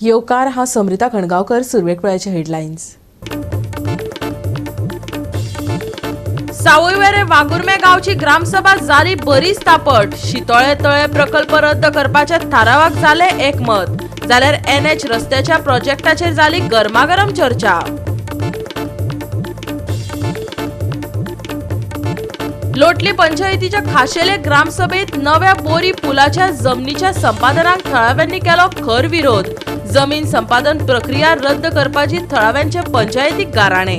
येवकार. हांव समृता खणगांवकर. सुरवेक पळयाचे हेडलायन्स. सावयवेरे वाघुर्मे गांवची ग्रामसभा जाली बरीच तापट. शितोळे तळे प्रकल्प रद्द करपाच्या थारावाक जाले एकमत, जाल्यार NH रस्त्याच्या प्रोजेक्टाचेर जाली गरमागरम चर्चा. लोटली पंचायतीच्या खाशेले ग्रामसभेत नव्या बोरी पुलाच्या जमनीच्या संपादनाक थळाव्यांनी केलो खर विरोध. जमीन संपादन प्रक्रिया रद्द करपाची थळाव्यांचे पंचायतीक गाराणे.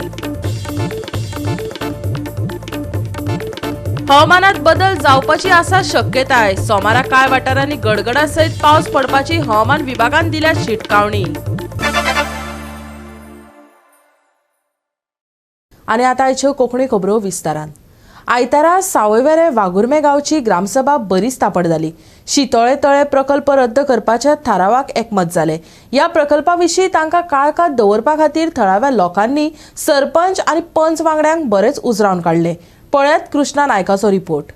हवामानात बदल जावपाची आसा शक्यताय. सोमारा कांय वाठारांनी गडगडा सयत पावस पडपाची हवामान विभागान दिल्या शिटकावणी. आनी आतां आयच्यो कोंकणी खबरो विस्तारान. आयतारा सावयवेरे वाघुर्मे गांवची ग्रामसभा बरीच तापड जाली. शितोळे तळे प्रकल्प रद्द करपाच्या थारावाक एकमत जाले. ह्या प्रकल्पा विशीं तांकां काळखांत दवरपा खातीर थळाव्या लोकांनी सरपंच आनी पंच वांगड्यांक बरेच उजरावन काडले. पळयात कृष्णा नायकाचो रिपोर्ट.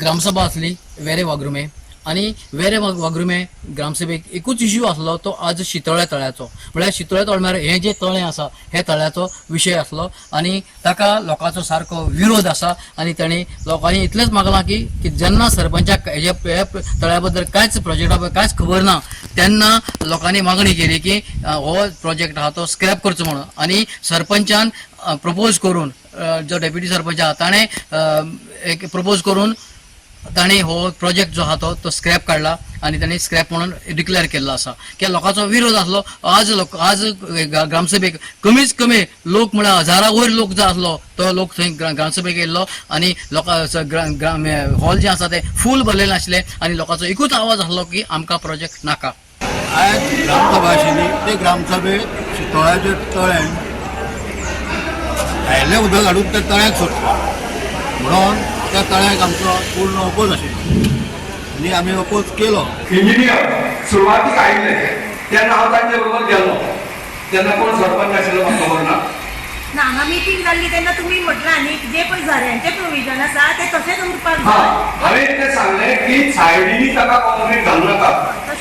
ग्रामसभा आसली वेरे वाघुर्मे आनी वेरे वाघुर्मे ग्रामसभेक एकूच इश्यू आसलो तो आज शितोळे तळ्याचो. म्हळ्यार शितोळे तळ म्हळ्यार हें जें तळें आसा हे तळ्याचो विशय आसलो आनी ताका लोकांचो सारको विरोध आसा. आनी तांणी लोकांनी इतलेंच मागलां की जेन्ना सरपंचाक हेजे तळ्या बद्दल कांयच प्रोजेक्टा बद्दल कांयच खबर ना तेन्ना लोकांनी मागणी केली की हो प्रोजेक्ट आहा तो स्क्रॅप करचो म्हणून. आनी सरपंचान प्रपोज करून जो डेप्युटी सरपंच आहा ताणें एक प्रपोज करून ताणें हो प्रोजेक्ट जो आहा तो स्क्रॅप काडला आनी ताणें स्क्रॅप म्हणून डिक्लेअर केल्लो आसा. की लोकांचो विरोध आसलो. आज लोक आज ग्रामसभेक कमीच कमी लोक म्हळ्यार हजारा वयर लोक जो आसलो तो लोक थंय ग्रामसभेक येयल्लो आनी लोकां हॉल जें आसा तें फूल भरलेलें आसलें आनी लोकांचो एकूच आवाज आसलो की आमकां प्रोजेक्ट नाका. आयज ग्रामसभा आशिल्ली ते ग्रामसभेत शितोळ्याचे तळें भायलें उदक हाडून त्या तळ्याक सोडटा म्हणून त्या तळ्याक आमचो पूर्ण अपोज आशिल्लो आनी आमी अपोज केलो. इंजिनियर सुरवातीक आयिल्ले तेन्ना हांव तांचे बरोबर गेलो. तेन्ना कोण सरपंच आशिल्लो म्हाका खबर ना. ना, हांगा मिटींग जाल्ली तेन्ना तुमी म्हटलां न्ही, जे पळय झऱ्यांचें प्रोविजन आसा तें तशेंच उरपाक जाय. हांवें तें सांगलें की सायडीनी ताका कॉन्क्रीट घालूं नाका,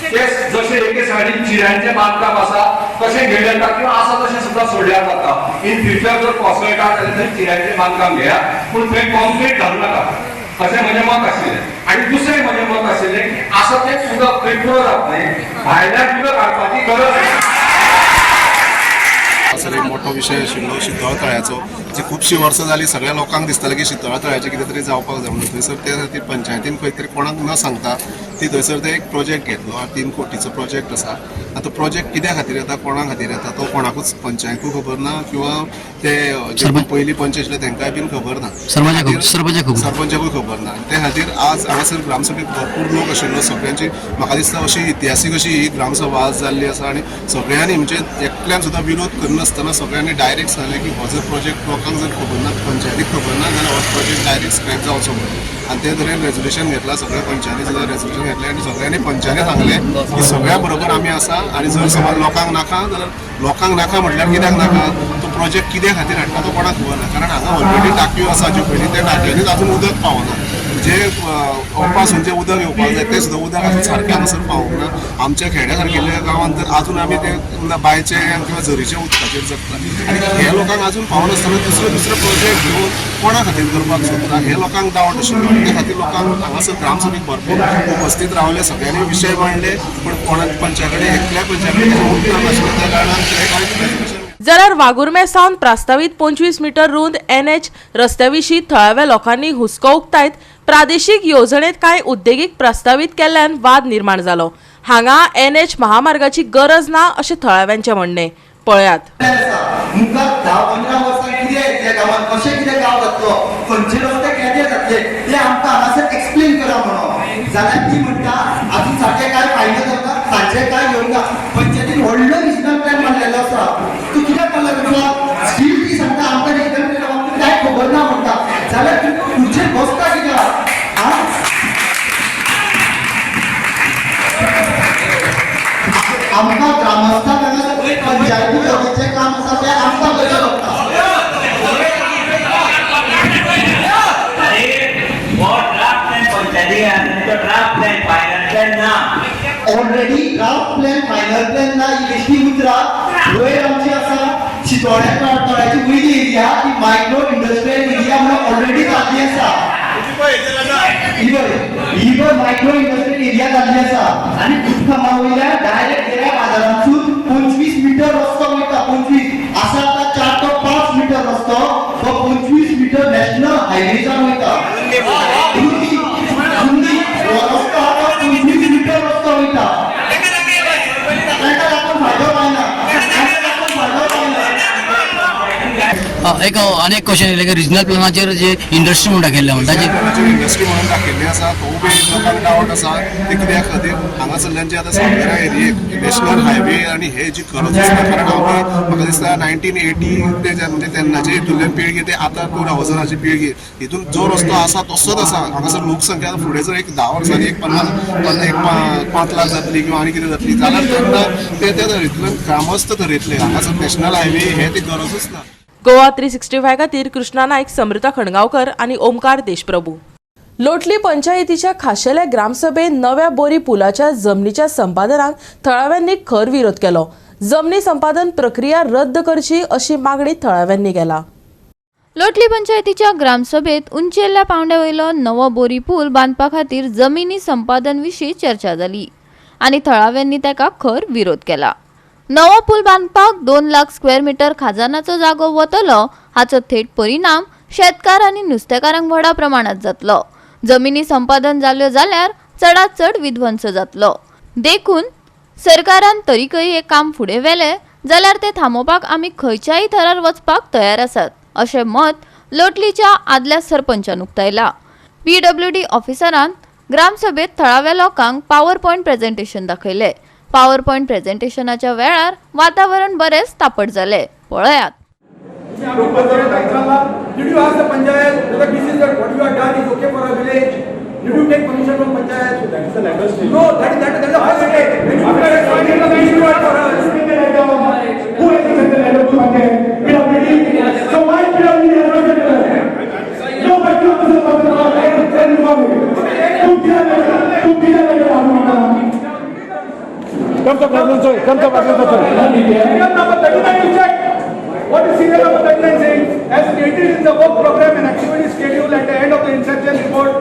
ते जशें एके सायडीन चिऱ्यांचें बांदकाम आसा तशें घेवं येता किंवा आसा तशें सुद्दां सोडल्यार जाता. इन फ्युचर जर कोसळटा जाल्यार थंय चिऱ्यांचें बांदकाम घेया, पूण थंय कॉन्क्रीट घालूं नाका अशें म्हजें मत आशिल्लें. आनी दुसरें म्हजें मत आशिल्लें की आसा तेंच उदक थंय पुरो जातलें, भायल्यान उदक हाडपाची गरज ना. सर एक मोठो विशय आशिल्लो शितोळा तळ्याचो, जे खुबशीं वर्सां जालीं सगळ्या लोकांक दिसतालें की शितोळा तळ्याचें कितें तरी जावपाक जाय म्हणून. थंयसर त्या खातीर पंचायतीन खंय तरी कोणाक न सांगता ती थंयसर ते एक प्रोजेक्ट घेतलो. 3 कोटीचो प्रोजेक्ट आसा. आतां प्रोजेक्ट कित्या खातीर येता, कोणा खातीर येता तो कोणाकूच पंचायतूय खबर ना किंवा ते जे पयलीं पंच आशिल्ले तांकांय बीन खबर ना, सरपंचाकूय खबर ना. ते खातीर आज हांगासर ग्रामसभेक भरपूर लोक आशिल्लो. सगळ्यांची म्हाका दिसता अशी इतिहासीक अशी ही ग्रामसभा आज जाल्ली आसा आनी सगळ्यांनी म्हणजे एकल्यान सुद्दां विरोध करनासतना सगळ्यांनी डायरेक्ट सांगलें की हो जर प्रोजेक्ट लोकांक जर खबर ना, पंचायतीक खबर ना जाल्यार हो प्रोजेक्ट डायरेक्ट स्क्रॅप जावचो म्हणून. आनी ते तरेन रेजोल्युशन घेतला, सगळ्या पंचायती सुद्दां रेजोल्युशन घेतलें आनी सगळ्यांनी पंचांनी सांगलें की सगळ्या बरोबर आमी आसा. आनी जर समज लोकांक नाका जाल्यार लोकांक नाका म्हटल्यार कित्याक नाका, तो प्रोजेक्ट कित्या खातीर हाडटा तो कोणाक खबर ना. कारण हांगा ऑलरेडी टाकयो आसा ज्यो पयलीं, त्या टाकयांनीच आजून उदक पावना. जे पंपासून जें उदक येवपाक जाय तें सुद्दां उदक आजून सारकें हांगासर पावूंक ना. आमच्या खेड्या सारकेल्या गांवांत तर आजून आमी ते बांयचे किंवा झरीच्या उदकाचेर जगता आनी हे लोकांक आजून पावनासतना दुसरे दुसरे प्रोजेक्ट घेवन कोणा खातीर करपाक सोदता हे लोकांक डावट आशिल्लो. ते खातीर लोकांक हांगासर ग्रामसभेक भरपूर उपस्थीत रावले, सगळ्यांनी विशय मांडले, पूण कोणा पंचा कडेन एकल्या पंचा कडेन उत्तर नाशिल्लें त्या कारणान ते कांय. जाल्यार वाघुर्मे सावन प्रस्तावीत 25 मीटर रुंद NH रस्त्या विशीं थळाव्या लोकांनी हुस्को उक्तायत प्रादेशीक येवजणेत कांय उद्देगीक प्रस्तावीत केल्ल्यान वाद निर्माण जालो. हांगा NH महामार्गाची गरज ना अशें थळाव्यांचें म्हणणें. पळयात. मुखार 10-15 वर्सां कितें येतलें गांवांत, कशें कितें गांव जातलो, खंयचे रस्ते केदे जातले ते आमकां हांगासर एक्सप्लेन करा म्हणून. जाल्यार ती म्हणटा आजून सारकें कांय फायनल जावना, सांजे कांय येवंक ना. पंचायतीन व्हडलो रिजनल प्लॅन मारलेलो आसा, तूं कित्याक मारला तुका स्टील ती सांगता आमकां रिजनल प्लॅना बाबतींत कांय खबर ना म्हणटा. जाल्यार तूं खुर्चेर बसता कित्याक? आमकां ग्रामस्थांक हांगा पंचायती गरजेचें काम आसा तें आमकां करचें पडटा. हो ड्राफ्ट प्लॅन पंचायती तो ड्राफ्ट प्लॅन फायनल प्लॅन ना. Already draft plan, final plan ना, ही बेश्टी उतरां. वयर आमची आसा शितोळ्या तळ्याची वयली एरिया, ती मायक्रो इंडस्ट्रियल एरिया म्हणून ऑलरेडी जाल्ली आसा. ही पळय, मायक्रो इंडस्ट्रियल एरिया जाल्ली आसा आनी भूतखांबा वयल्यान डायरेक्ट गेल्या बाजारांतसून 25 मिटर रस्तो वयता. 25 आसा, आतां 4 तो 5 मिटर रस्तो, तो 25 मिटर नॅशनल हायवेच्यान वयता. रुंदी रुंदी हो रस्तो आहा तो 25 मिटर रस्तो वयता. तांकां लागून फायदो जायना, तांकां लागून फायदो जायना. एक आनी एक क्वेश्चन येयलें की रिजनल प्लॅनाचेर जे इंडस्ट्री म्हणून दाखयल्लें म्हणटा जी इंडस्ट्री म्हणून दाखयल्ली आसा, तो बी लोकांक डावट आसा. ते कित्या खातीर हांगासरल्यान जे आतां सावयवेऱ्या एरियेक नॅशनल हायवे आनी हे जी गरज आसता, कारण आमी म्हाका दिसता 1980 ते म्हणजे तेन्नाचे हितूंतल्यान पिळगी ते आतां 2000ची पिळगी, हितून जो रस्तो आसा तसोच आसा. हांगासर लोकसंख्या आतां फुडें जर एक 10 वर्सांनी एक 50 एक 5 लाख जातली किंवा आनी कितें जातली जाल्यार तेन्ना ते त्या तरेंतल्यान ग्रामस्थ थरयतले. हांगासर नॅशनल हायवे हे ती गरजूच ना. गोवा 365 खातीर कृष्णा नाईक, समृता खणगांवकर आनी ओमकार देशप्रभू. लोटली पंचायतीच्या खाशेल्या ग्रामसभेत नव्या बोरी पुलाच्या जमनीच्या संपादनाक थळाव्यांनी खर विरोध केलो. जमनी संपादन प्रक्रिया रद्द करची अशी मागणी थळाव्यांनी केला. लोटली पंचायतीच्या ग्रामसभेत उंचेल्या पावंड्या वयलो नवो बोरी पूल बांदपा खातीर जमिनी संपादन विशीं चर्चा जाली आनी थळाव्यांनी ताका खर विरोध केला. नवो पूल बांदपाक 2 लाख स्क्वेअर मिटर खाजनाचो जागो वतलो. हाचो थेट परिणाम शेतकार आनी नुस्तेकारांक व्हडा प्रमाणात जातलो. जमिनी संपादन जाल्यो जाल्यार चडात चड विध्वंस जातलो. देखून सरकारान तरीकय हें काम फुडें व्हेलें जाल्यार तें थांबोवपाक आमी खंयच्याय थरार वचपाक तयार आसात, अशें मत लोटलीच्या आदल्या सरपंचान उक्तायला. पीडब्ल्यूडी ऑफिसरान ग्रामसभेत थळाव्या लोकांक पावर पॉयंट प्रेझेंटेशन दाखयलें. पावर पॉयंट प्रेझेंटेशनाच्या वेळार वातावरण बरेंच तापट जालें. पळयात. Did you ask the panchayat whether this is what you have done is okay for a village? Did you take permission from panchayat? That is the legal stage. No, that is the first step. When you prepare a final issue for us. Who has sent the letter to panchayat? PWD. So why PWD has not sent the letter? No, but you have to send the तुमच्या letter पाठवून. Serial number 39 you check. What is serial number 39 saying? As stated in the work program and activity schedule at the end of the inception report,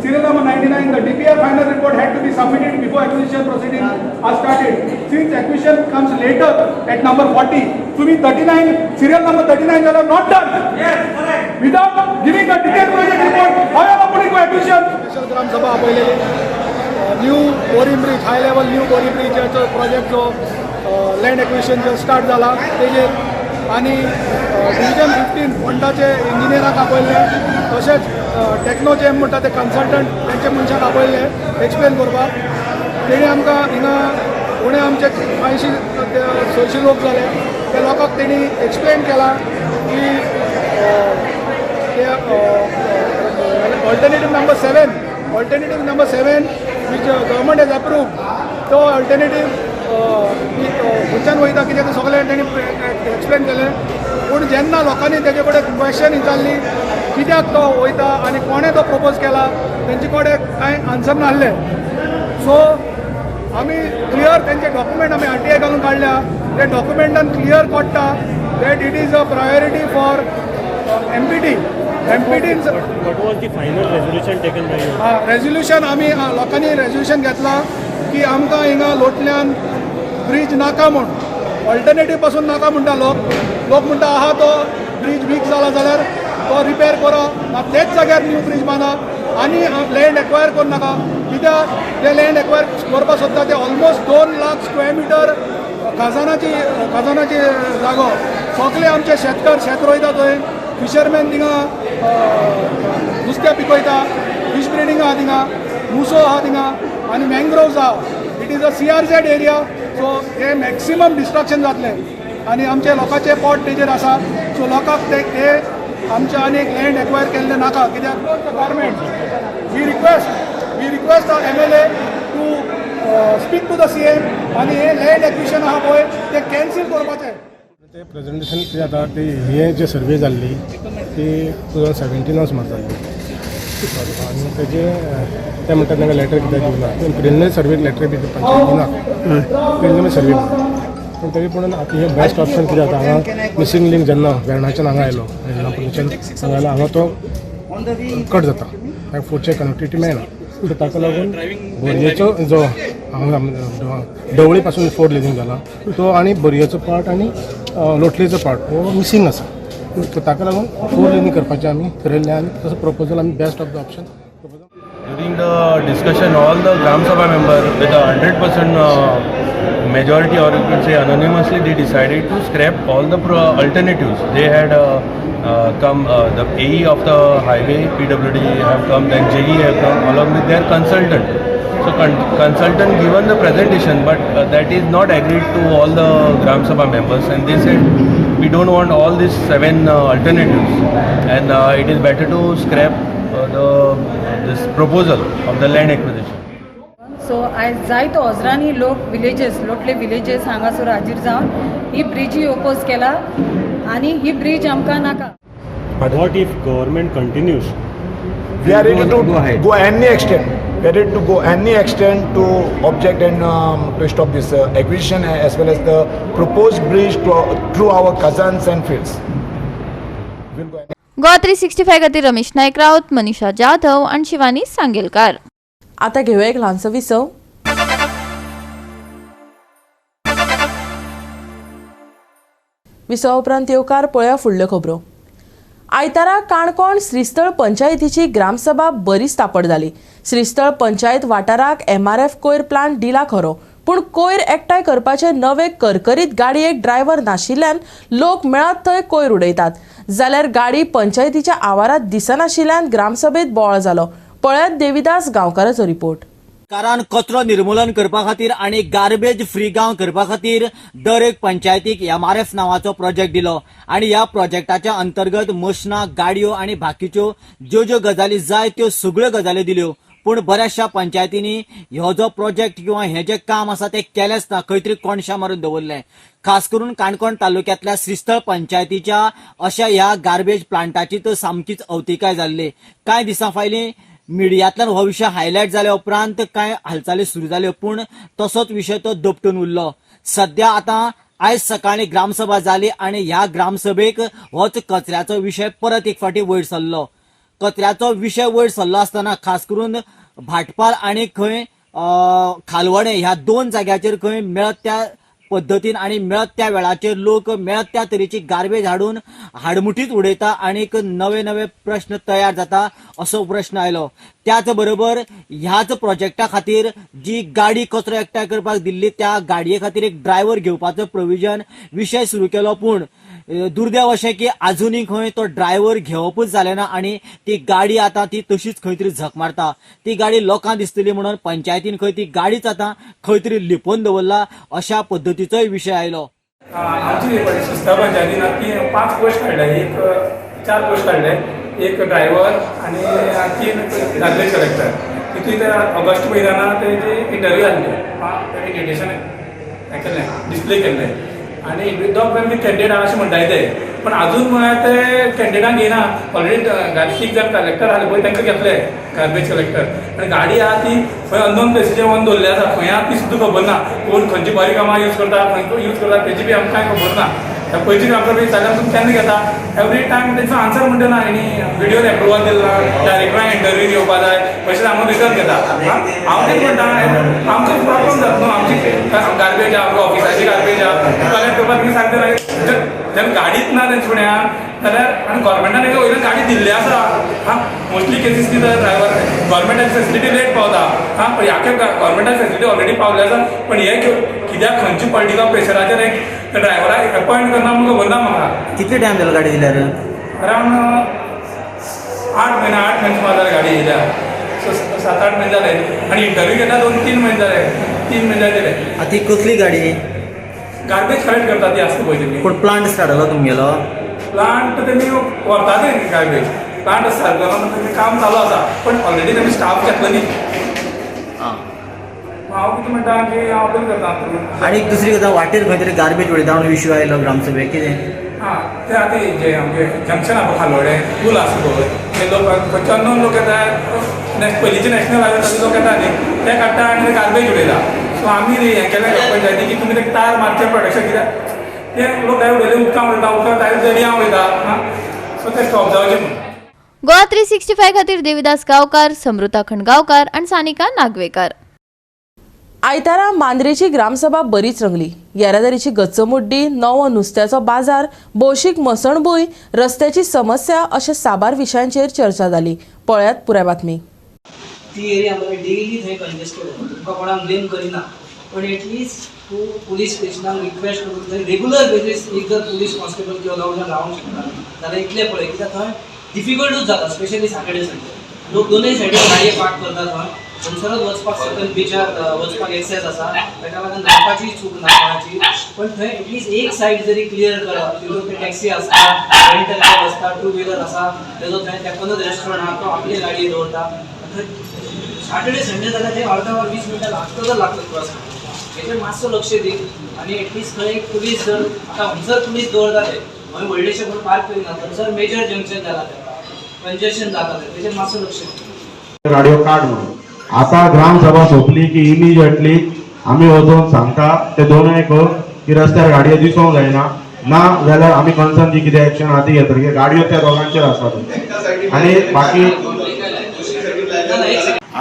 serial number 99, the DPR final report had to be submitted before acquisition proceedings are started. Since acquisition comes later at number 40, to be 39, serial number 39 you have not done. Yes, correct. Without giving a detailed project report, how you are putting for acquisition? Special gram sabha आपयलेली new Borim bridge, high level new Borim ब्रिजाचो project जो land acquisition जो start जाला तेजेर आनी division 15 फोंडाचे इंजिनियराक आपयल्ले, तशेंच techno jam म्हणटा ते कन्सल्टंट तेंचे मनशाक आपयल्ले एक्सप्लेन करपाक. तेणी आमकां हिंगा उणे आमचे 500 ते 600 लोक जाले, त्या लोकांक तेणी एक्सप्लेन केला की ते alternative number 7, alternative number 7 which government has approved, तो अल्टरनेटीव खंयच्यान वयता कितें तें सगळें तेणी एक्सप्लेन केलें. पूण जेन्ना लोकांनी तेजे कडेन क्वेश्चन विचारली कित्याक तो वयता आनी कोणें तो प्रपोज केला, तेंचे कडेन कांय आन्सर नासलें. सो आमी क्लियर तेंचे डॉक्युमेंट आमी आरटीआय घालून काडल्या. ते डॉक्युमेंटान क्लियर कळटा that it is a priority for MPT. एमपीटीन What was the final resolution taken by you? Resolution आमी लोकांनी रेजोल्युशन घेतला की आमकां हिंगा लोटल्यान ब्रीज नाका म्हूण, ऑल्टरनेटीव पासून नाका म्हणटा लोक. लोक म्हणटा आहा तो ब्रीज वीक जाला जाल्यार तो रिपेर करा ना तेच जाग्यार न्यू ब्रीज बांदा आनी लँड एक्वायर करूं नाका. कित्याक ते लँड एक्वायर करपाक सोदता ते ऑलमोस्ट 2 लाख स्क्वेअर मिटर खजानाची जागो. सगळे आमचे शेतकार शेत रोयता थंय, फिशरमॅन थिंगा नुस्तें पिकयता, फीश ब्रिडींग आहा थिंगा, मुसो आहा थिंगा आनी मँग्रोव्स आहा. It is a CRZ area, so हे मॅक्सिमम डिस्ट्रक्शन जातलें आनी आमचे लोकांचे पोट तेजेर आसा. सो लोकांक ते हे आमचे आनी लँड एक्वायर केल्लें नाका. कित्याक government, we request our MLA to speak to the CM आनी हे लँड एक्विशन आहा पळय ते कॅन्सील करपाचें. ते प्रेझेंटेशन कितें जाता, ते हे जे सर्वे जाल्ली ती 2017 सुमार जाल्ली. आनी तेजे ते म्हणटात तांकां लेटर कित्याक दिवना. प्रिलिमिनरी सर्वेक लेटर बी पंचायत दिना, प्रिलिमिनरी सर्वे. पूण तरी पूण आतां हे बेस्ट ऑप्शन कितें जाता, हांगा मिसींग लिंक जेन्ना वेर्णाच्यान हांगा आयलो, वेर्णा हांगा आयलो, हांगा तो कट जाता, ताका फुडचे कनेक्टिविटी मेळना. सो ताका लागून बोरयेचो जो हांगा ढवळी पासून फोर लेनींग जाला तो आनी बोरयेचो पार्ट आनी लोटलेचो पार्ट हो मिसींग आसा. सो ताका लागून फोर लेनींग करपाचें आमी थरयल्लें आनी तसो प्रपोजल आमी best of the option. During the discussion, all the Gram Sabha member with a 100% majority, or you could say anonymously, they decided to scrap all the alternatives. They had come, the AE of the highway, PWD have come, then JE have come along with their consultant. So consultant given the presentation, but that is not agreed to all the Gram Sabha members, and they said we don't want all these 7 alternatives, and it is better to scrap the this proposal of the land acquisition. So आयज जायतो हजरांनी लोक villages, लोटले villages हांगासर हाजीर जावन ही breezy oppose केला आनी ही bridge आमकां नाका. What if government continues? We are ready to go any extent. We are ready to go any extent to object and to stop this acquisition as well as the proposed bridge through our cousins and fields. We'll go. Goa 365 खातीर रमेश नायक राऊत, मनीषा जाधव आनी शिवानी सांगेलकार. आता घेवया एक ल्हानसो विसव. विसवा उपरांत येवकार पळया फुडल्यो खबरो. आयतारा काणकोण श्रीस्थळ पंचायतीची ग्रामसभा बरीच तापड जाली. श्रीस्थळ पंचायत वाठाराक एमआरएफ कोयर प्लांट दिला खरो, पूण कोयर एकठांय करपाचे नवे करकरीत गाडयेक ड्रायव्हर नाशिल्ल्यान लोक मेळत थंय कोयर उडयतात. जाल्यार गाडी पंचायतीच्या आवारात दिसनाशिल्ल्यान ग्रामसभेत बोवाळ जालो. पळयात देविदास गांवकाराचो रिपोर्ट. कारण कचरो निर्मूलन करपा खातीर आनी गार्बेज फ्री गांव करपा खातीर दर एक पंचायतीक एमआरएफ नांवाचो प्रोजेक्ट दिलो आनी ह्या प्रोजेक्टाच्या अंतर्गत मशनां, गाडयो आनी बाकीच्यो ज्यो ज्यो गजाली जाय त्यो सगळ्यो गजाली दिल्यो. पूण बऱ्याचशा पंचायतींनी हो जो प्रोजेक्ट किंवा हें जें काम आसा तें केलेंच ना, खंय तरी कोणशा मारून दवरलें. खास करून काणकोण तालुक्यांतल्या श्रीस्थळ पंचायतीच्या अशा ह्या गार्बेज प्लांटाची तर सामकीच अवतिकाय जाल्ली. कांय दिसां फायलीं मिडियांतल्यान हो विशय हायलायट जाल्या उपरांत कांय हालचाली सुरू जाल्यो, पूण तसोच विशय तो दपटून उरलो. सद्या आतां आयज सकाळीं ग्रामसभा जाली आनी ह्या ग्रामसभेक होच कचऱ्याचो विशय परत एक फावटी वयर सरलो. कचऱ्याचो विशय वयर सरलो आसतना खास करून भाटपाल आनी खंय खालवणे ह्या दोन जाग्याचेर खंय मेळत त्या पद्दतीन आनी मेळत त्या वेळाचेर लोक मेळत त्या तरेची गार्बेज हाडून हाडमुठीत उडयता आनी नवे नवे प्रश्न तयार जाता असो प्रश्न आयलो. त्याच बरोबर ह्याच प्रोजेक्टा खातीर जी गाडी कचरो एकठांय करपाक दिल्ली त्या गाडये खातीर एक ड्रायव्हर घेवपाचो प्रोविजन विशय सुरू केलो, पूण दुर्दैव अशें की आजुनूय खंय तो ड्रायव्हर घेवपूच जालें ना आनी ती गाडी आतां ती तशीच खंय तरी झक मारता. ती गाडी लोकांक दिसतली म्हणून पंचायतीन खंय ती गाडीच आतां खंय तरी लिपोवन दवरला अशा पद्दतीचोय विशय आयलो. आमची श्रीस्थळ पंचायतीन ती 5 पोस्ट काडले, एक 4 पोस्ट काडले, एक ड्रायव्हर आनी 3 गार्बेज कलेक्टर. तितून ते ऑगस्ट म्हयन्यान तेजी इंटरव्यू जाल्ली, तेणी इंडिटेशन हें केल्लें, डिस्प्ले केल्लें आनी दोग जाण कॅन्डिडेट आहा अशें म्हणटाय ते, पण अजून म्हळ्यार ते कॅन्डिडेटांक घेयना. ऑलरेडी गाडी 3 जाण कलेक्टर आसले पळय तांकां घेतले गार्बेज कलेक्टर, आनी गाडी आहा ती खंय अननोन प्लेसीचेर वचून दवरली आसा, खंय आहा ती सुद्दां खबर ना. कोण खंयची बरीं कामां यूज करता, खंय यूज करता तेजी बी आमकां कांय खबर ना. पयलीं आमकां बी जाल्यार तुमी केन्ना घेता एवरी टायम तेंचो आन्सर म्हणटा ना, आनी विडियोन एप्रुवल दिला, डायरेक्टरान इंटरव्यू घेवपा जाय, अशें आमकां रिटर्न घेता. हांव कितें म्हणटा, आमचो प्रॉब्लम जाता न्हू, आमची गार्बेज आहा, आमकां ऑफिसाची गार्बेज आहा, कलेक्ट करपाक तुमी सांगता जेन्ना गाडीच ना तेंच्या फुड्यान जाल्यार आनी गव्हर्मेंटान एका वयल्यान गाडी दिल्ली आसा. हा, मोस्टली केसीस कितें ड्रायव्हर गव्हर्मेंटाची फेसिलिटी लेट पावता. हा, पण ह्या खेप गव्हर्मेंटाची फेसिलिटी ऑलरेडी पावली आसा, पण हे कित्याक खंयची पॉलिटिकल प्रेशराचेर एक ड्रायव्हराक अपॉयंट करना म्हूण खबर ना म्हाका. कितले टायम जालो गाडी दिल्यार? अरावंड 8 म्हयने, 8 म्हयने सुमार जाले गाडी येयल्या. सो 7-8 म्हयने जाले आनी इंटरव्यू घेतला 2-3 म्हयने जाले, 3 म्हयने जाले. आतां ती कसली गाडी? गार्बेज कलेक्ट करता ती आसता पळय तेमी. पूण प्लांट स्टार्ट जालो तुमगेलो? प्लांट तेमी व्हरता ते गार्बेज प्लांट स्टार्ट जालो तेमी काम चालू आसा, पण ऑलरेडी तेमी स्टाफ घेतलो न्ही. हांव कितें म्हणटा की हांव अपील करता. आनी दुसरी गजाल, वाटेर खंय तरी गार्बेज उडयता म्हणून इश्यू आयलो ग्रामसभेक, कितें? हां, ते आतां जे आमगे जंक्शन आहा पळय खालोडें पूल आसा पळय, ते लोक खंयचे अननोन लोक येता, पयलींचे नॅशनल हायवे ताचे लोक येता न्ही, ते काडटा आनी गार्बेज उडयता. सो आमी हें केलें पंचायती की तुमी ते तार मारचें प्रोटेक्शन, कित्याक ते लोक डायरेक्ट उडयले उदकां वयता, उदकां डायरेक्ट दर्या वयता. सो ते स्टॉप जावचें म्हणून. गोवा 365 खातीर देविदास गांवकार, समृता खंडगांवकार आनी सानिका नागवेकार. आयतारा मांद्रेची ग्रामसभा बरीच रंगली. येरादारीची गच्चमुड्डी, नवो नुस्त्याचो बाजार, भौशीक मसणभूंय, रस्त्याची समस्या अशा साबार विशयांचेर चर्चा जाली. पळयात पुराय बातमी. ती एरिया मरे डेली थंय कंजेस्टेड आसा. तुमकां कोणाक ब्लेम करिना, पण एटलिस्ट तूं पुलीस स्टेशनाक रिक्वेस्ट करून थंय रेगुलर बेजीस एक जर पुलीस कॉन्स्टेबल किंवा रावंड रावंक शकता जाल्यार इतलें पळय, कित्याक थंय डिफिकल्टूच जाता. स्पेशली सॅटर्डे संडे लोक दोनूय सायडीन गाडये पार्क करतात. थंय थंयसरच वचपाक सकयल बिचार वचपाक एक्सेस आसा, ताका लागून रावपाची चूक ना कोणाची, पण थंय एटलिस्ट एक सायड जरी क्लियर करप, तितून ते टॅक्सी आसता, रेंटल कॅब आसता, टू व्हिलर आसा, तेजो थंय तेकूनच रेस्टॉरंट आहा, तो आपली गाडी दवरता. थंय सॅटर्डे संडे जाल्यार थंय अर्द वर 20 मिनटां लागतच लागतात क्रॉस करपाक. हेचेर मातसो लक्ष दी आनी एटलिस्ट थंय एक पुलीस जर आतां हंसर पुलीस दवरता ते हय व्हडलेशे कोण पार्क करिना, थंयसर मेजर जंक्शन जाला, तें कंजेशन जाता, तें तेजेर मातसो लक्ष दी. गाडयो काड म्हणून आता ग्रामसभा सोंपली की इमिजिएटली आमी वचून सांगता ते दोनूय कर की रस्त्यार गाडयो दिसूंक जायना, ना जाल्यार आमी कन्सर्न जी कितें एक्शन आहा ती घेतली. गाडयो त्या दोगांचेर आसात आनी बाकी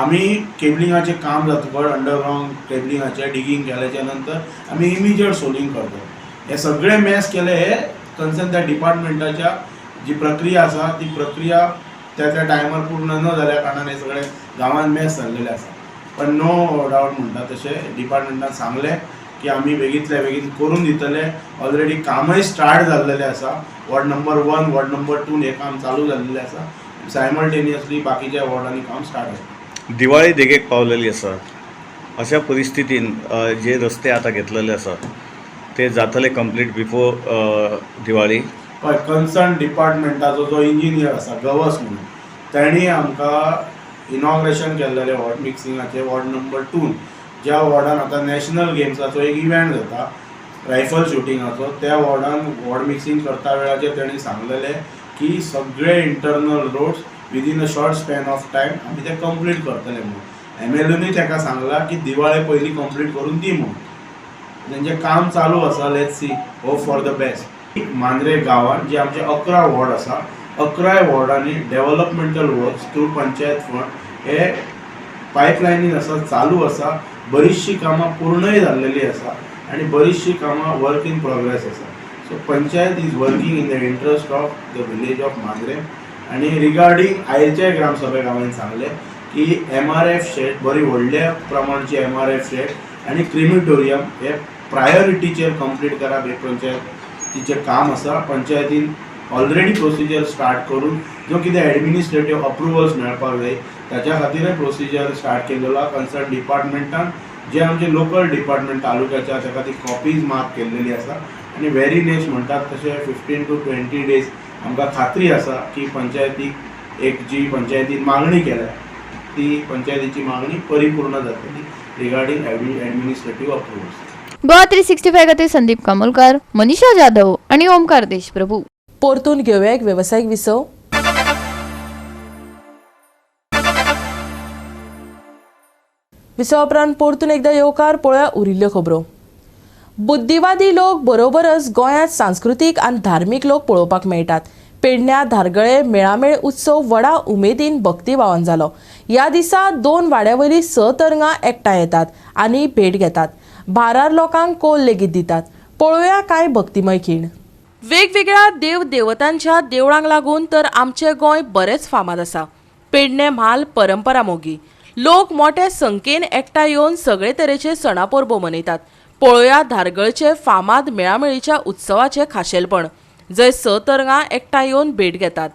आमी केबलिंगाचें काम जातकच अंडरग्रावंड केबलिंगाचें डिगींग केल्याच्या नंतर आमी इमिजिएट सोलिंग करतात. हे सगळे मॅस केले हे कन्सर्न त्या डिपार्टमेंटाच्या जी प्रक्रिया आसा ती प्रक्रिया त्या त्या टायमार पूर्ण न जाल्या कारणान हे सगळे गांवांत मॅस जाल्लेले आसा. पण नो डावट म्हणटा तशें डिपार्टमेंटान सांगलें की आमी बेगींतल्या बेगीन करून दितले. ऑलरेडी कामय स्टार्ट जाल्लेलें आसा. वॉर्ड नंबर 1, वॉर्ड नंबर 2 हें काम चालू जाल्लेलें आसा. सायमल्टेनियसली बाकीच्या वॉर्डांनी काम स्टार्ट आसा. दिवाळी देगेक पावलेली आसा. अशा परिस्थितीन जे रस्ते आतां घेतलेले आसा ते जातले कंप्लीट बिफोर दिवाळी? हय, कन्सर्न डिपार्टमेंटाचो जो इंजिनियर आसा गवस म्हणून, तांणी आमकां इनॉग्रेशन केल्लेलें वॉर्ड मिक्सिंगाचें वॉर्ड नंबर 2, ज्या वॉर्डान आतां नॅशनल गेम्साचो एक इव्हेंट जाता रायफल शुटिंगाचो, त्या वॉर्डान वॉर्ड मिक्सिंग करता वेळाचेर तांणी सांगलेलें की सगळे internal roads within a short span of time आमी ते कंप्लीट करतले म्हणून. एमएलएनूय ताका सांगलां की दिवाळे पयलीं कंप्लीट करून दी म्हणून. तेंचें काम चालू आसा. Let's see, hope for the best. Mandrem गांवांत जे आमचे 11 वॉर्ड आसा, 11 वॉर्डांनी developmental works through panchayat fund हे पायपलायनीन आसा, चालू आसा. बरीचशीं कामां पूर्णय जाल्लेली आसा आनी बरीचशीं कामां वर्क इन प्रोग्रेस आसा. So panchayat is working in the interest of the village of Mandrem. आनी रिगार्डींग आयच्या ग्रामसभेक हांवें सांगलें की MRF shade बरी व्हडल्या प्रमाणची MRF shade आनी क्रिमिटोरियम हे प्रायोरिटीचेर कंप्लीट करप हे पंचायतीचें काम आसा. पंचायतीन ऑलरेडी प्रोसिजर स्टार्ट करून जो कितें एडमिनिस्ट्रेटीव अप्रुवल्स मेळपाक जाय ताच्या खातीरय प्रोसिजर स्टार्ट केल्लो आसा. कन्सर्न डिपार्टमेंटान जे आमचे लोकल डिपार्टमेंट तालुक्याच्या ताका ती कॉपीज मार्क केल्लेली आसा आनी व्हेरी नेक्स्ट म्हणटात तशें 15 to 20 days आमकां खात्री आसा की पंचायतीक एक जी पंचायतीन मागणी केल्या ती पंचायतीची मागणी परिपूर्ण जातली रिगार्डींग एडमिनिस्ट्रेटीव अप्रुवल्स. गोवा 365 खातीर संदीप कामोलकार, मनीषा जाधव आनी ओमकार देशप्रभू. परतून घेवया एक वेवसायीक विसव. विसवा उपरांत परतून एकदा येवकार. पळोवया उरिल्ल्यो खबरो. बुद्धिवादी लोक बरोबरच गोंयांत सांस्कृतीक आनी धार्मीक लोक पळोवपाक मेळटात. पेडण्या धारगळे मेळामेळ उत्सव व्हडा उमेदीन भक्तिभावान जालो. ह्या दिसा 2 वाड्या वयलीं 6 तरंगां एकठांय येतात आनी भेट घेतात. भारार लोकांक कोल लेगीत दितात. पळोवया कांय भक्तिमय खीण. वेगवेगळ्या देव देवतांच्या देवळांक लागून तर आमचें गोंय बरेंच फामाद आसा. पेडणे म्हाल परंपरा मोगी लोक मोठ्या संख्येन एकठांय येवन सगळे तरेचे सणा परबो मनयतात. पळोवया धारगळचे फामाद मेळामेळीच्या उत्सवाचें खाशेलपण, जंय 6 तरंगां एकठांय येवन भेट घेतात.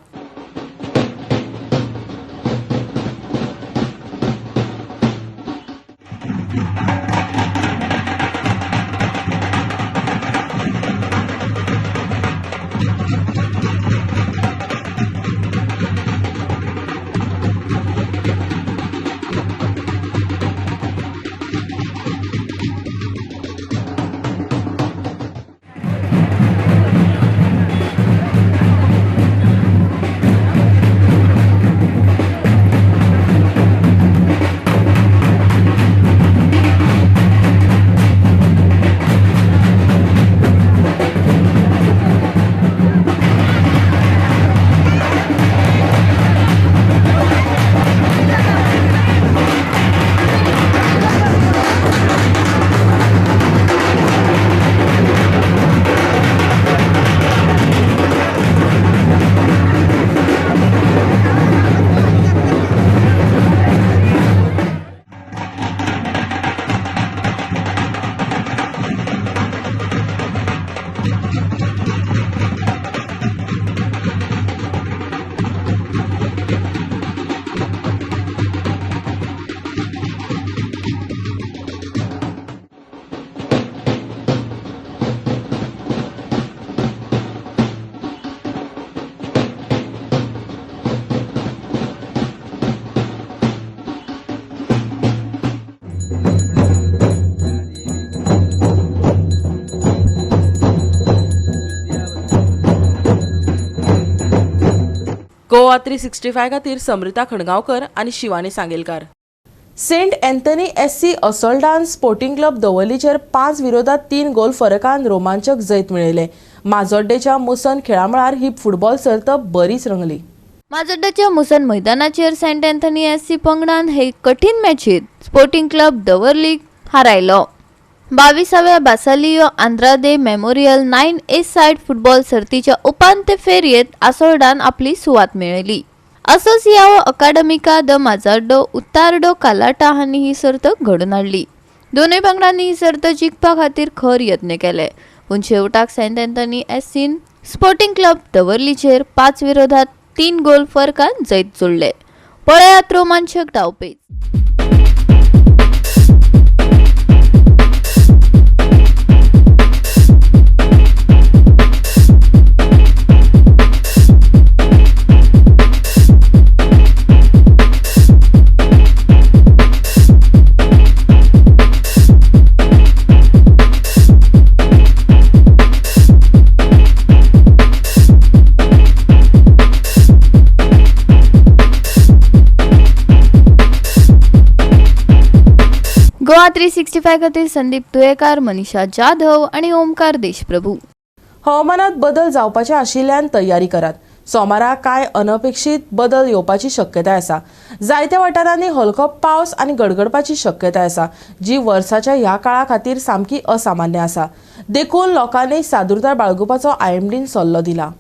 गोवा 365 खातीर समृता खणगांवकर आनी Shivani Sangelkar. Saint Anthony SC असोल्डान sporting club दवर्लीचेर 5-3 गोल फरकान रोमांचक जैत मेळयलें. माजोड्डेच्या मुसन खेळामळार ही फुटबॉल सर्त बरीच रंगली. माजोड्डेच्या मुसन मैदानाचेर सेंट अँथनी एससी पंगडान हे कठीण मॅचीत स्पोर्टिंग क्लब दवर्लीक हारायलो. 22व्या Basilio Andrade memorial 9A side football सर्तीच्या उपांत्य फेरयेत आसोल्डान आपली सुवात मेळयली. असोसियाओ अकादमिका the माजार्डो उत्तार्डो कालाटा हांणी ही सर्त घडोवन हाडली. दोनूय पंगडांनी ही सर्त जिखपा खातीर खर यत्न केले, पूण शेवटाक सेंट अँथनी एससीन स्पोर्टिंग क्लब दवर्लीचेर 5-3 गोल फरकान जैत जोडले. पळयात रोमांचक डावपेच. गोवा 365 खातीर संदीप तुयेकार, मनीषा जाधव आणि ओमकार देशप्रभू. हवामानात बदल जावपाचे आशिल्ल्यान तयारी करात. सोमारा कांय अनपेक्षीत बदल येवपाची शक्यताय आसा. जायत्या वाठारांनी हलको पावस आनी गडगडपाची शक्यताय आसा, जी वर्साच्या ह्या काळा खातीर सामकी असामान्य आसा. देखून लोकांनी सादुरताय बाळगुपाचो आयएमडीन सल्लो दिला.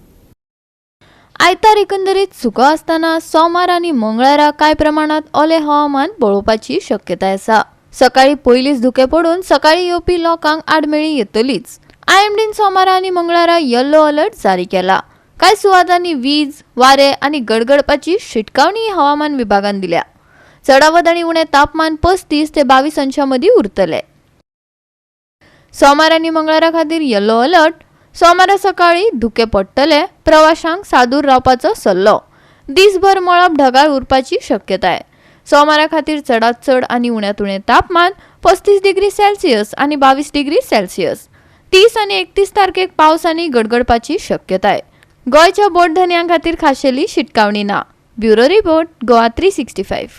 आयतार एकंदरीत सुको आसतना सोमार आनी मंगळारा कांय प्रमाणात ओले हवामान पळोवपाची शक्यताय आसा. सकाळी पयलींच धुकें पडून सकाळी येवपी लोकांक आडमेळी येतलीच. आयएमडीन सोमारा आनी मंगळारा येल्लो अलर्ट जारी केला. कांय सुवातांनी वीज, वारे आनी गडगडपाची शिटकावणी हवामान विभागान दिल्या. चडावत आनी उणें तापमान 35 ते 22 अंशां मदीं उरतलें. सोमार आनी मंगळारा खातीर येल्लो अलर्ट. सोमारा सकाळी धुकें पडटलें. प्रवाशांक सादूर रावपाचो सल्लो. दीसभर मळब ढगाळ उरपाची शक्यताय. सोमारा खातीर चडात चड आनी उण्यांत उणें तापमान 35 डिग्री सेल्सियस आनी 22 डिग्री सेल्सियस. 30 आनी 31 तारखेक पावस आनी गडगडपाची शक्यताय. गोंयच्या बोटधनयां खातीर खाशेली शिटकावणी ना. Bureau report, Goa 365.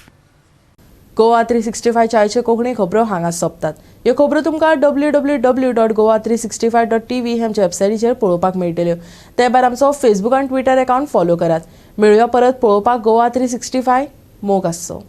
Goa 365 आयच्यो कोंकणी खबरो हांगा सोंपतात. ह्यो खबरो तुमकां www.goa365.tv हे आमच्या वेबसायटीचेर पळोवपाक मेळटल्यो. ते भायर आमचो फेसबूक आनी ट्विटर अकावंट फॉलो करात. मेळुया परत पळोवपाक गोवा 365. मोग आसचो.